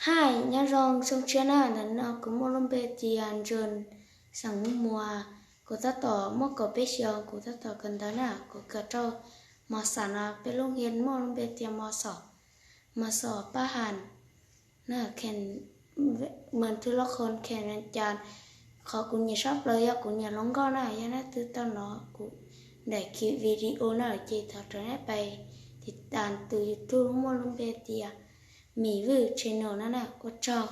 Hais nyob zoo xyoo tshiab na, ntawm no kuv muaj lub npe tias Ntsuag xeem Muas. Kuv tab tom muaj kaum peb xyoos, kuv tab tom kawm ntawv na, kuv kawm rau mos xam no, peb lub npe muaj lub npe tias mos xam, mos xam pab ham na, khen mos thwj loj khon khen cas. Qhov kuv nyiam tshaj plaws yog kuv nyiam hluas nkauj na, yog nej twb tau hnov kuv daim video na ces thov rau nej pais tiv tas tus YouTube muaj lub npe tias Mim Vwj channel no na, ua tsaug.